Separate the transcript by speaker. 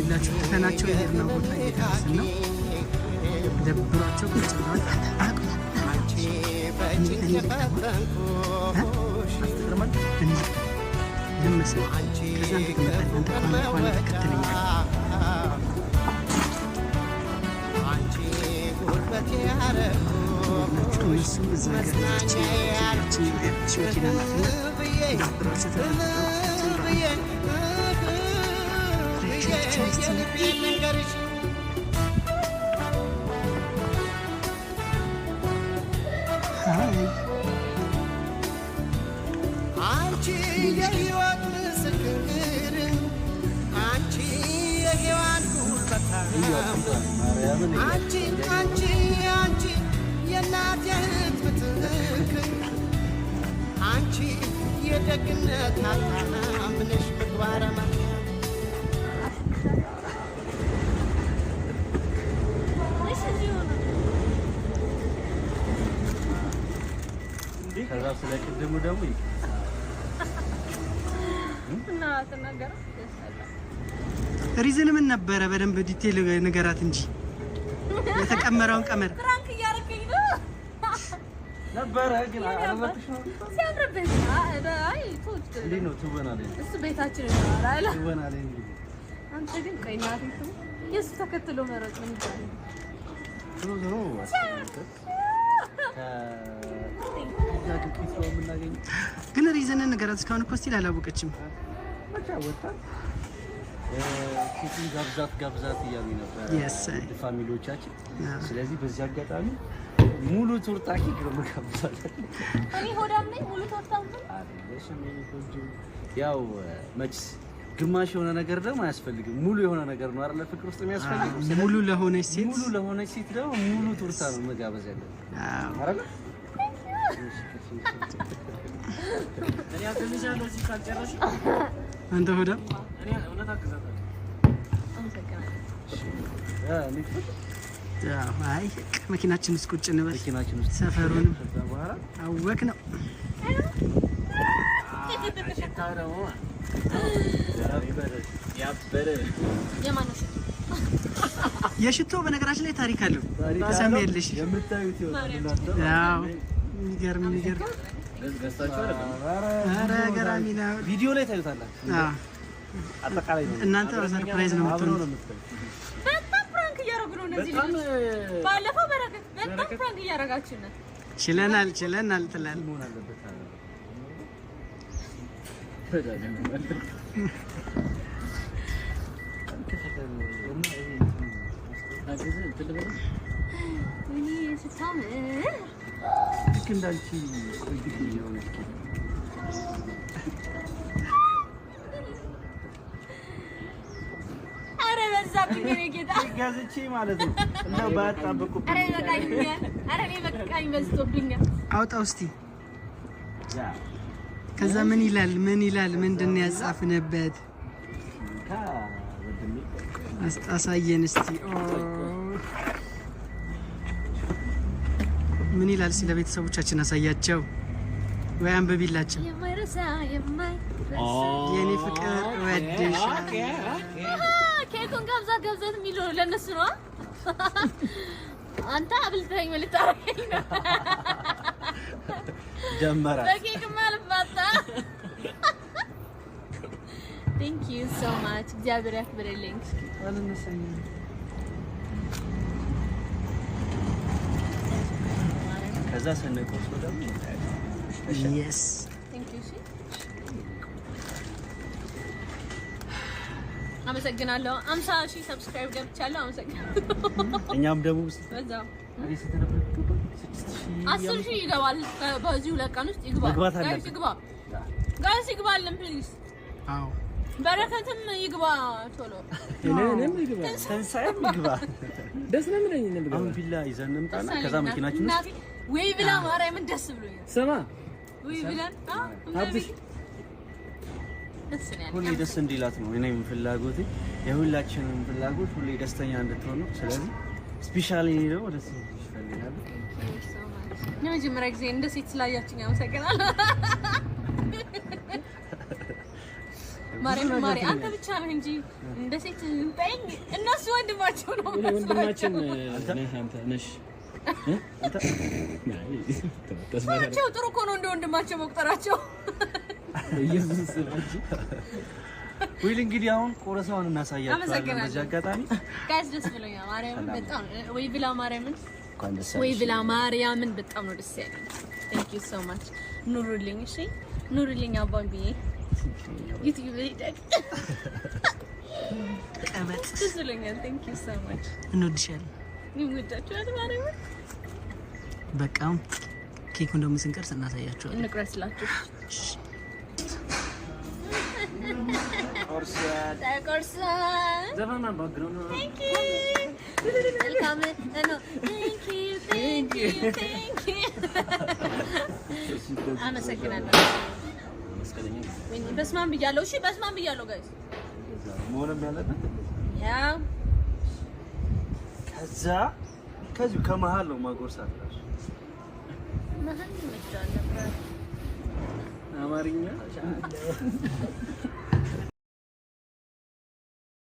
Speaker 1: ይላችሁ ትተናቸው የሄድነው ቦታ እየደረስን ነው። ደብሯቸው ቁጭ ብለዋል።
Speaker 2: አንቺ በጭንቅ የፈተንኩሽ
Speaker 1: እኔ ምን መሰለህ፣
Speaker 2: አንቺ
Speaker 1: ከዛ አንተ ትመጣለህ። አንተ ከኋላ ከኋላ ትከተለኛለህ።
Speaker 2: አንቺ ጉልበቴ
Speaker 1: ናቸው
Speaker 2: ያረኩሽ
Speaker 1: እነሱ እዛ ጋር ያለች ያለች መኪና ናትና ደብሯቸው ተቀምጠው ቁጭ ብለዋል።
Speaker 2: የልቤን ልንገርሽ።
Speaker 1: Hi.
Speaker 2: አንቺ የሕይወት ምስክር፣ አንቺ የሔዋን ጉልበታም፣ አንቺ አንቺ አንቺ የእናት የእህት ምትክ፣ አንቺ የደግነት ሀብታም ነሽ ምግባረ መልካም።
Speaker 3: ወይስ እዚሁ ነው?
Speaker 4: ከዛ ስለ ቅድሙ ደግሞ
Speaker 3: እና ተናገረ ደስ አለ።
Speaker 1: Reason ምን ነበረ? በደንብ detail ንገራት እንጂ የተቀመረውን ቀመር።
Speaker 3: Prank እያደረገኝ ነው።
Speaker 4: ነበረ ግን አለበትሽ ነው።
Speaker 3: ሲያምርብህ። አይ ተው ችግር
Speaker 4: እንዴት
Speaker 3: የለም።
Speaker 4: ነው ትወና ላይ?
Speaker 3: እሱ ቤታችን ይኖራል።
Speaker 4: ትወና ላይ እንግዲህ
Speaker 3: አንተ ግን ቆይ እናቴ ስሙ የእሱ ተከትሎ መሮጥ ምን ይባላል?
Speaker 4: ዞሮ ዞሮ ከዛ ግፊት ነው የምናገኘው።
Speaker 1: ግን reason ን ንገራት። እስካሁን እኮ still አላወቀችም።
Speaker 4: ብቻ ወጣት ኬኩን ጋብዛት ጋብዛት እያሉ ነበር family ዎቻችን። ስለዚህ በዚህ አጋጣሚ ሙሉ ቱርታ ኬክ ነው የምጋብዛለን።
Speaker 3: እኔ ሆዳም ነኝ። ሙሉ ቶርታም ነው።
Speaker 4: አይደለሽም የኔ ቆንጆ። ያው መችስ ግማሽ የሆነ ነገር ደግሞ አያስፈልግም። ሙሉ የሆነ ነገር ነው አይደለ ፍቅር ውስጥ የሚያስፈልገው። ስለዚህ
Speaker 1: ሙሉ ለሆነች ሴት
Speaker 4: ሙሉ ለሆነች ሴት ደግሞ ሙሉ ቱርታ ነው መጋበዝ ያለብን አይደለ?
Speaker 5: እኔ አግዝሻለሁ እዚህ ካልጨረስሽ።
Speaker 1: አንተ ሆዳም።
Speaker 5: እኔ እውነት አግዛታለሁ።
Speaker 3: አመሰግናለሁ።
Speaker 1: ያው አይ መኪናችን ውስጥ ቁጭ እንበል።
Speaker 4: መኪናችን ውስጥ
Speaker 1: ሰፈሩንም
Speaker 4: ከዛ በኋላ
Speaker 1: አወቅ ነው።
Speaker 5: ሽታው ደግሞ ያበደ።
Speaker 3: የማን ነው ሽቶ?
Speaker 1: የሽቶ በነገራችን ላይ ታሪክ አለው። ትሰሚያለሽ?
Speaker 4: የምታዩት ይሆናል እናንተ።
Speaker 1: ያው የሚገርም የሚገርም
Speaker 5: ገዝታችሁ አይደለም?
Speaker 1: ኧረ ገራሚ ነው።
Speaker 4: ቪዲዮ ላይ ታዩታላችሁ።
Speaker 1: አዎ፣
Speaker 4: አጠቃላይ ነው።
Speaker 1: እናንተ surprise ነው
Speaker 4: አብረው
Speaker 1: የምትሆኑት።
Speaker 4: ነው የምታዩት።
Speaker 3: በጣም prank እያደረጉ ነው እነዚህ
Speaker 5: በጣም
Speaker 3: ልጆች። ባለፈው በረከት በጣም prank እያደረጋችሁ ነው።
Speaker 1: ችለናል ችለናል ትላለህ።
Speaker 4: መሆን አለበት።
Speaker 5: ታግዝህ እንትን ልበልህ?
Speaker 3: ወይኔ ስታምር።
Speaker 4: ልክ እንዳንቺ ቆንጆ የሆነች ኬክ።
Speaker 3: ኧረ በዛብኝ የኔ ጌታ።
Speaker 4: ገዝቼ ማለት ነው እንደው ባያጣብቁብኝ።
Speaker 3: ኧረ ይበቃኛል። ኧረ እኔ በቃኝ፣ በዝቶብኛል።
Speaker 1: አውጣው እስቲ። ከዛ ምን ይላል ምን ይላል? ምንድን ነው ያጻፍንበት?
Speaker 4: ወንድሜ።
Speaker 1: አሳየን እስቲ። ኦ፣ ምን ይላል? እስቲ ለቤተሰቦቻችን አሳያቸው ወይ አንብቢላቸው።
Speaker 3: የማይረሳ የማይረሳ
Speaker 1: የኔ ፍቅር እወድሻለሁ።
Speaker 3: አሃ፣ ኬኩን ጋብዛት ጋብዛት የሚለው ለእነሱ ነው። አንተ አብልተኸኝ ምን ልታረገኝ ነው?
Speaker 4: ጀመራት።
Speaker 3: በኬክማ አልፋታ። Thank you so much፣ እግዚአብሔር ያክብርልኝ።
Speaker 1: አልነሳኝም።
Speaker 4: ከዛ ስንቆርሰው ደግሞ
Speaker 1: Yes.
Speaker 3: Thank you። እሺ አመሰግናለሁ። 50,000 subscribe ገብቻለሁ። አመሰግናለሁ።
Speaker 4: እኛም ደግሞ
Speaker 3: በዛው
Speaker 4: እኔ ስንት ነበር? 6,000
Speaker 3: 10,000 ይገባል። በዚህ 2 ቀን ውስጥ ይግባ።
Speaker 4: መግባት
Speaker 3: Guys
Speaker 4: አለብን።
Speaker 3: ይግባ። Guys ይግባልን please።
Speaker 1: አዎ።
Speaker 3: በረከትም ይግባ ቶሎ።
Speaker 5: እኔም ይግባ።
Speaker 4: ትንሣኤም ይግባ።
Speaker 5: ደስ ነው የሚለኝ እኔም ብገባ።
Speaker 4: አሁን ቢላ ይዘን እንምጣና
Speaker 3: ደስ
Speaker 4: ከዛ
Speaker 3: አለኝ።
Speaker 4: መኪናችን ውስጥ
Speaker 3: እናቴ ወይ ብላ ማርያምን ደስ ብሎኛል።
Speaker 5: ስማ
Speaker 3: ወይ ብላን
Speaker 5: ሀብትሽ
Speaker 3: ደስ ነው ያለኝ።
Speaker 4: ሁሌ ደስ እንዲላት ነው እኔም ፍላጎቴ፣ የሁላችንም ፍላጎት ሁሌ ደስተኛ እንድትሆን ነው። ስለዚህ specially እኔ ደግሞ ደስ እንዲልሽ እፈልጋለሁ።
Speaker 3: የመጀመሪያ ጊዜ እንደ ሴት ስላያችኝ አመሰግናለሁ። ማርያም ማሪ አንተ ብቻ ነህ እንጂ እንደ ሴት እንጠኝ እነሱ ወንድማቸው ነው
Speaker 5: ወንድማችን
Speaker 3: መስሏቸው።
Speaker 5: ነህ አንተ ነሽ።
Speaker 3: ሰዋቸው ጥሩ እኮ ነው እንደ ወንድማቸው መቁጠራቸው።
Speaker 5: ኢየሱስ
Speaker 4: Well እንግዲህ አሁን ቆረሳውን እናሳያቸዋለን።
Speaker 3: አመሰግናለሁ።
Speaker 4: በዚህ አጋጣሚ
Speaker 3: Guys ደስ ብሎኛል። ማርያምን በጣም ወይ ብላ ማርያምን
Speaker 4: እንኳን ደስ
Speaker 3: ወይ
Speaker 4: ያለሽ።
Speaker 3: ብላ ማርያምን በጣም ነው ደስ ያለኝ። Thank you so much። ኑሩልኝ፣ እሺ ኑሩልኝ። አባብዬ ዩቲዩብ ላይ ደግ
Speaker 1: ቀበጥ
Speaker 3: ደስ ብሎኛል። Thank you so much።
Speaker 1: እንወድሻለን።
Speaker 3: ይወዳችኋል። ማርያምን
Speaker 1: በቃ አሁን ኬኩን ደግሞ ስንቀርጽ እናሳያቸዋለን።
Speaker 3: እንቁረስላችሁ።
Speaker 4: ቆርሰን
Speaker 3: ተቆርሷል።
Speaker 5: ዘፈን background
Speaker 3: Thank you. መልካም ነው። Thank you, thank you, thank you. አመሰግናለሁ።
Speaker 5: መስቀለኛ
Speaker 3: ወይኔ በስመ አብ ብያለሁ። እሺ በስመ አብ ብያለሁ guys።
Speaker 4: መሆንም ያለበት
Speaker 3: Yeah.
Speaker 4: ከዛ ከዚሁ ከመሀል ነው ማጎርሳት እራሱ።
Speaker 3: መሀል ይመቸዋል ነበር።
Speaker 5: አማርኛ